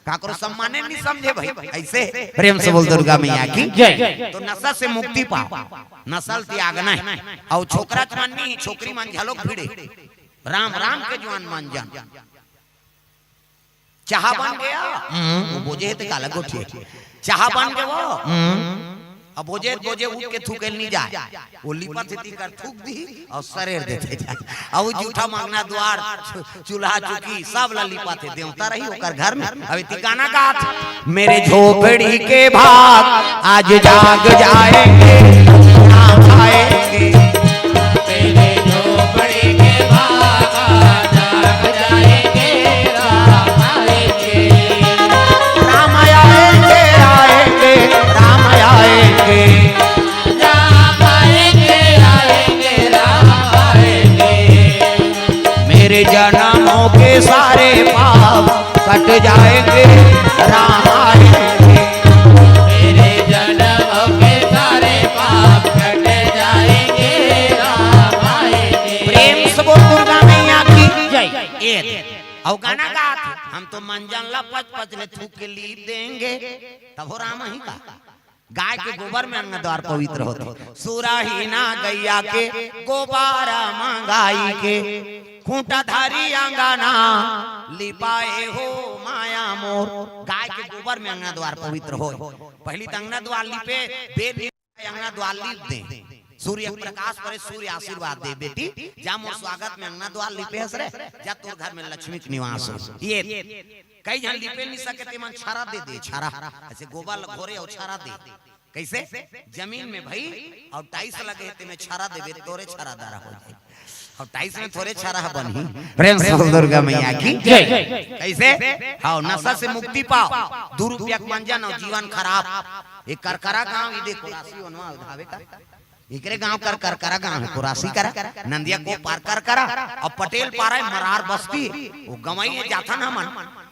काकरो सम्माने नी समझे भाई, ऐसे। प्रेम से बोल दुर्गा मैया की। जय। तो नशा से मुक्ति पाओ, नशा ल त्यागना हे। अउ छोकरा मन नी, छोकरी मन घलोक भिड़े। राम राम के जुआन मन जान। चाहा बन गया, हम्म, वो बोझे हे ते काला गोठिए। चाहा बन गया वो, हम्म, अब बोझे, बोझे उठ के थूके ल नी जाए। वो लिपत हे, तीकर थूक दी अउ सरेर देथे जाए। अउ जूठा मंगना दुआर, चू-, चूल्हा चुकी सब ला लिपत हे, देवता रही ओकर घर में। अब एती गाना गात, मेरे झोपड़ी के भाग आज जाग जाएंगे, राम आएंगे। मेरे झोपड़ी के भाग आज जाग जाएंगे, राम आएंगे। राम आएंगे, आएंगे, राम आएंगे। राम आएंगे, आएंगे, राम आएंगे। मेरे जन्मों के सारे पाप कट जाएंगे, राम आएंगे। मेरे जन्मों के सारे पाप कट जाएंगे, राम आएंगे। प्रेम से बोल दुर्गा मैया की जय। ए, अउ गाना गात, हम तो मंजन ला पच पच ले थूक के लीप देंगे, तब हो राम ही का। गाय के गोबर में अंगना द्वार पवित्र होथे। सुरही ना गैया के गोबर मंगाई के, खूंटा धरी अंगना लिपाए हो माया मोर। गाय के गोबर में अंगना द्वार पवित्र होय। पहली त अंगना द्वार लिपे, बेल अंगना द्वार लीप दे, सूर्य प्रकाश परे, सूर्य आशीर्वाद दे, बेटी जा मोर स्वागत में अंगना द्वार लिपे हस रे, जा तोर घर में लक्ष्मी के निवास हो। ये कई झन लिपे नहीं सके, ते मन छरा दे दे, छरा। ऐसे गोबर ल घोरे अउ छरा दे। कैसे? जमीन में भाई अउ tiles लगे हे, ते में छरा देबे, तोरे छरा दारा हो जाए। अउ tiles में थोरे छरा ह बनही। प्रेम से बोल दुर्गा मैया की जय। कैसे? हाँ, नशा से मुक्ति पाओ, दू रुपया के मंजन अउ जीवन खराब। ये करकरा गांव, ये देखो, राशि वनवा उधावे का। एकरे गांव कर, करकरा गांव हे, कोरासी करा, नंदिया को पार कर करा, अउ पटेल पारा हे, मरार बस्ती, वो गंवई हे, जाथन हमन,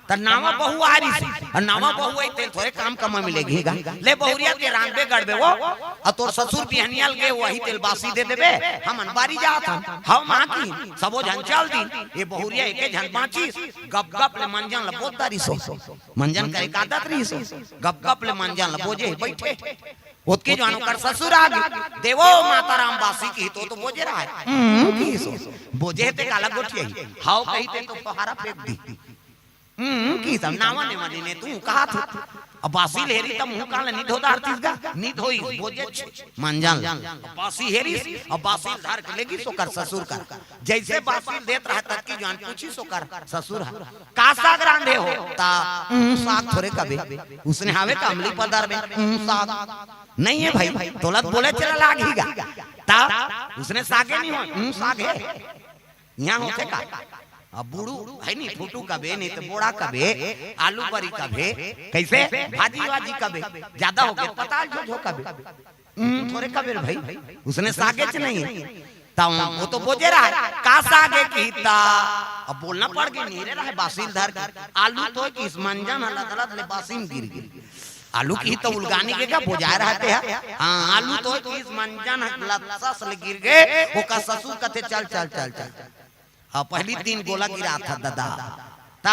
त नावा बहू आ रहिस, अउ नावा बहू आई, तेल थोरे काम कमा मिलेगी गा, ले बहुरिया के रांधबे गड़बे वो, अउ तोर ससुर बिहनिया ल गे, वही तेल बासी दे देबे, हमन बारी जात हन, हव माँ की, सबो झन चल दिन, ये बहुरिया एके झन बाँचिस, गप गप ले मंजन ल बोत डारिस हो, मंजन करे का आदत रहिस हो, गप गप ले मंजन ल बोजे, बैठे। ओतके जुआन ओकर ससुर आ गे, देवो माता राम बासी किही तो, तो बोजे रहय। हम्म, किहिस ओ। बोजे हे ते काला गोठियाही। हव कहिथे तो फहारा फेंक दी। हम्म, किहिस नावा नेवा नी ने तू कहाथस। अब बासी ल हेरिस त मुँह कान ल नी धो डारतिस गा, नी धोइस, बोजेच मंजन ल। बासी हेरिस, अब बासी ल धर के लेगिस ओकर ससुर कर। जइसे बासी ल देत रहय, ततकी जुआन पूछिस ओकर ससुर ह, "का साग रांधे हो?" त, "उम, साग थोरे कबे।" उसने हवे का अमली पदर में, "उम, साग।" "नहीं हे भई, तोला त बोले चला लागही गा।" त, "उसने सागे नहीं हो, उम, साग हे।" इहाँ होथे का? अब बुड़ू हे नहीं, फुटू कबे, नहीं त बोड़ा कबे, आलू बरी कबे, कइसे? भाजी वाजी कबे, जादा होगे त पताल झोझो कबे। हम्म, थोरे कबे रे भई, उसने सागेच नहीं हे। त वो तो बोजे रहय, "का सागे?" किहिस त, अब बोलना पड़ गे, नीरे रहय बासी ल धर के। आलू तो किहिस मंजन ह लदलद ले बासी म गिर गे। आलू किहिस त उलगानी के का बोजाय रहय ते ह? हाँ, आलू तो किहिस मंजन ह लदलद ले गिर गे, ओकर ससुर कथे, "चल, चल, चल, चल।" हाँ, पहली दिन गोला गिराथस ददा। त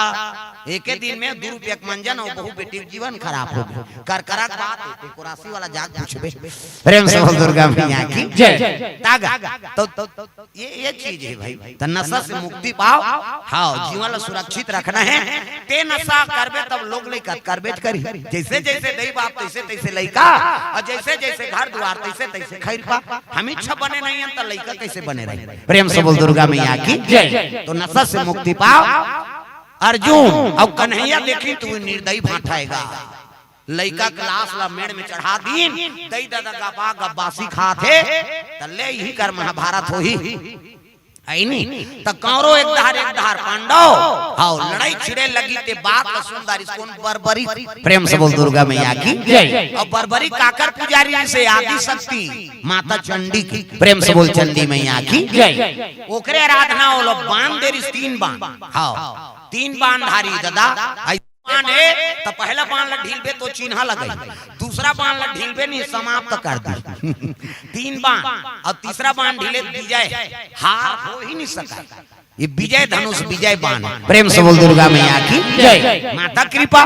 एके दिन में दू रुपया के मंजन अउ बहू बेटी के जीवन खराब हो गे। करकरा के बात हे, तेको राशि वाला जाग पूछबे। प्रेम से बोल दुर्गा मैया की जय। तागा, तो, तो ये, ये चीज हे भाई, त नशा से मुक्ति पाव। हाँ, जीवन ला सुरक्षित रखना हे। ते नशा करबे तब लोग लइका करबे च करही। जइसे जइसे दई बाप तइसे तइसे लइका, अउ जइसे जइसे घर दुवार तइसे तइसे खइरपा। हम इच्छा बने नहीं हन त लइका कइसे बने रही? प्रेम से बोल दुर्गा मैया की जय। तो नशा से मुक्ति पाव। अर्जुन अउ कन्हैया देखिन त निर्दयी भांठा हे गा। लइका के लाश ला मेड़ में चढ़ा दीन, दई ददा गबा गब्बासी खात हे, त ले इही कर महाभारत होही। अइनी, त कौरव एक डहर, एक डहर पांडव, हाँ, लड़ई छिड़े लगिस ते बात ला सुन डारिस कोन? बर्बरी। प्रेम से बोल दुर्गा मैया की जय। अउ बर्बरी काकर पुजारी से? आदि शक्ति माता चंडी के। प्रेम से बोल चंडी मैया की जय। ओकरे आराधना ओला बान दे रिहिस, तीन बान। हाँ, तीन बान धारी ददा। बान हे, त पहला बान ला ढीलबे तो चिन्हा लगही, दूसरा बान ला ढीलबे नहीं, समाप्त कर दे। तीन बान, अउ तीसरा बान ढीले विजय, हार हो ही नहीं सका। ये विजय धनुष, विजय बान। प्रेम से बोल दुर्गा मैया की जय। माता कृपा,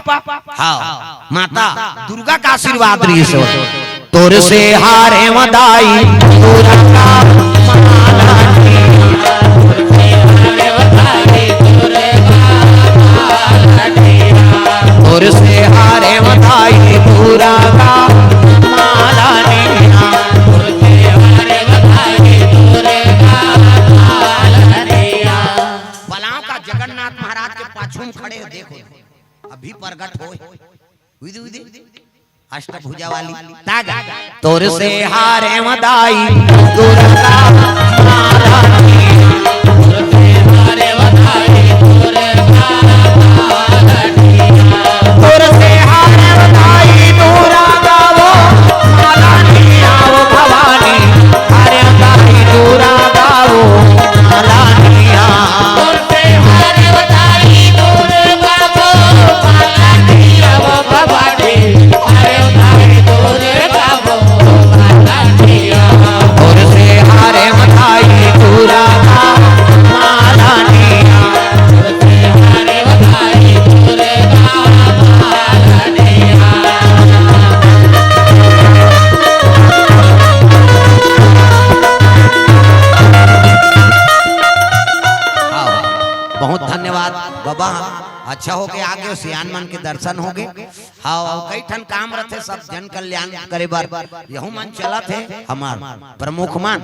हाँ, माता दुर्गा का आशीर्वाद रहिस। तोर से हारे मदाई पूरा का माला। तोर से हारे मदाई पूरा का माला। बलाव का जगन्नाथ महाराज के पाछू में खड़े हो, देखो, अभी प्रगट होय। उदी, उदी। अष्टभुजा वाली। तागा। तोर से हारे मदाई दुर्गा माता। तोर से हारे मदाई दुर्गा वो माता, आओ भवानी। हारे मदाई दुर्गा वो माता। तोर से हारे मदाई पूरा का माला निया। हाँ, बहुत धन्यवाद बाबा, अच्छा हो गे, आगे सियान मन के दर्शन हो गे। हाँ, अउ कई ठन काम रथे, सब जन कल्याण करे बर यहू मन चलत हे हमर प्रमुख मन,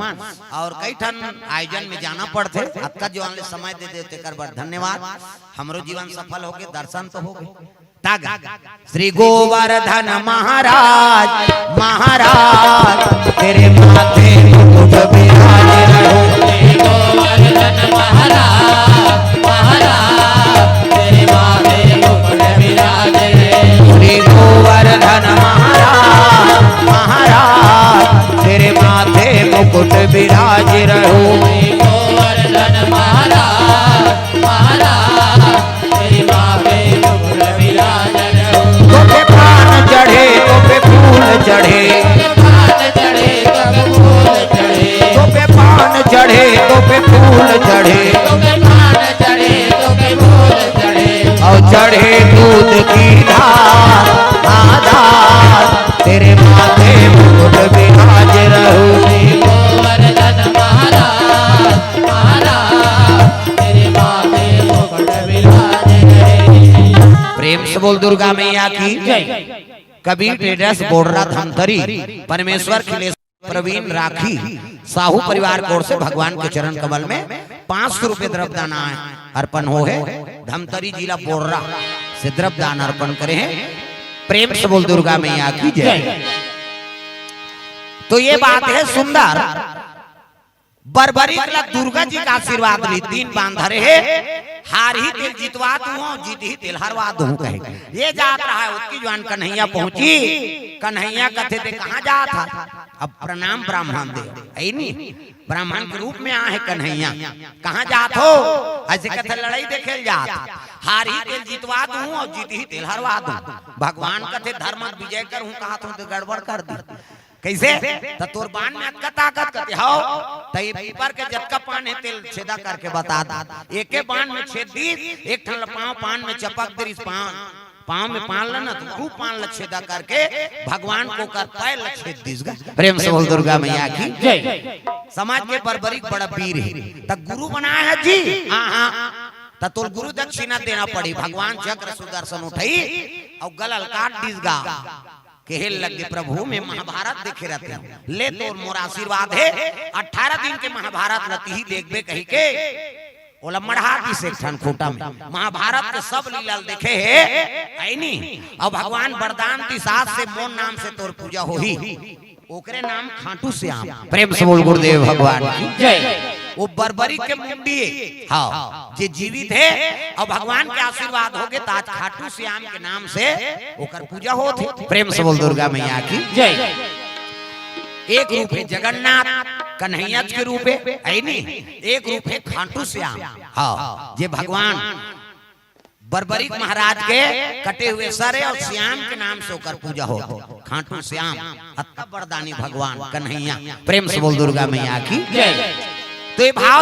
अउ कई ठन आयोजन में जाना पड़थे। अतका जो आने समय दे दे तेकर बर धन्यवाद। हमरो जीवन सफल हो गे, दर्शन तो हो गे। तागा। श्री गोवर्धन महाराज, महाराज, तेरे माथे मुकुट विराज रहो। श्री गोवर्धन महाराज, महाराज, तेरे माथे मुकुट विराज रहे। श्री गोवर्धन महाराज, महाराज, तेरे माथे मुकुट विराज रहो। श्री गोवर्धन महाराज, महाराज, तेरे माथे मुकुट विराज रहो। तो पे पान चढ़े, तो पे फूल चढ़े। तो पे पान चढ़े, तो पे फूल चढ़े। तो पे पान चढ़े, तो पे फूल चढ़े। तो पे पान चढ़े, तो पे फूल चढ़े। अउ चढ़े दूध की धार, आधार, तेरे माथे मुकुट विराज रहो। श्री गोवर्धन महाराज, महाराज, तेरे माथे मुकुट विराज रहे। प्रेम से बोल दुर्गा मैया की जय। कबीर ट्रेडर्स बोर्रा धमतरी, परमेश्वर खिलेश प्रवीण राखी साहू परिवार की ओर से भगवान के चरण कमल में पाँच सौ रुपये द्रव्य दान अर्पण हो हे। धमतरी जिला बोर्रा से द्रव्य दान अर्पण करे हे। प्रेम से बोल दुर्गा मैया की जय। जय। तो ये बात हे सुंदर, बर्बरी ला दुर्गा जी का आशीर्वाद ली, तीन बान धरे हे, हारही तेला जितवा दूहूं, जीतही तेला हरवा दूहूं कहे। ये जात रहा हे, ओतकी जुवार कन्हैया पहुंची। कन्हैया कथे, "ते कहाँ जात हस?" अब प्रणाम ब्राह्मण दे, हे नी? ब्राह्मण के रूप में आहे कन्हैया। "कहाँ जात हो?" अइसे कथे, "लड़ई देखे ल जात हंव। हारही तेला जितवा दूहूं अउ जीतही तेला हरवा दूहूं।" भगवान कथे, "धर्म के विजय करहूं कहत हंव त गड़बड़ कर दिस।" कइसे? त तोर बान में अतका ताकत कते हव, त ये पीपर के जतका पान हे तेल छेदा करके बता दा। एके बान में छेद दीस, एक ठन ल पांव पान में चपक दीस, पांव पांव में पान ल न, त खूब पान ल छेदा करके भगवान के ओकर पैर ल छेद दीस गा। प्रेम से बोल दुर्गा मैया की। जय। समाज के बर्बरीक बड़ा वीर हे। त गुरु बनाय हे जी। हां हां। त तोर गुरु दक्षिणा देना पड़ी। भगवान चक्र सुदर्शन उठई अउ गला ल काट दीस गा। कहे लगे, प्रभु मैं महाभारत देखे रहितेंव, ले तोर मोर आशीर्वाद हे, अठारह दिन के महाभारत ल तिही देखबे कहिके ओला मढ़ा दीस एक ठन खूंटा में। महाभारत के सब लीला ल देखे हे, अइनी। अउ भगवान वरदान दीस, आज से मोर नाम से तोर पूजा होही, ओकरे नाम खाटू श्याम। प्रेम से बोल गुरुदेव भगवान की। जय। वो बर्बरीक के मुंडी हे। हां, जे जीवित हे अउ भगवान के आशीर्वाद होगे, त आज खाटू श्याम के नाम से ओकर पूजा होत हे। प्रेम से बोल दुर्गा मैया की। जय। एक रूप हे जगन्नाथ, कन्हैया के रूप हे, अइनी। एक रूप हे खाटू श्याम। हां, जे भगवान बर्बरीक महाराज के कटे हुए सर हे अउ श्याम के नाम से ओकर पूजा होत हे। खाटू श्याम, अतका बरदानी भगवान कन्हैया। प्रेम से बोल दुर्गा मैया की। जय। त ये भाव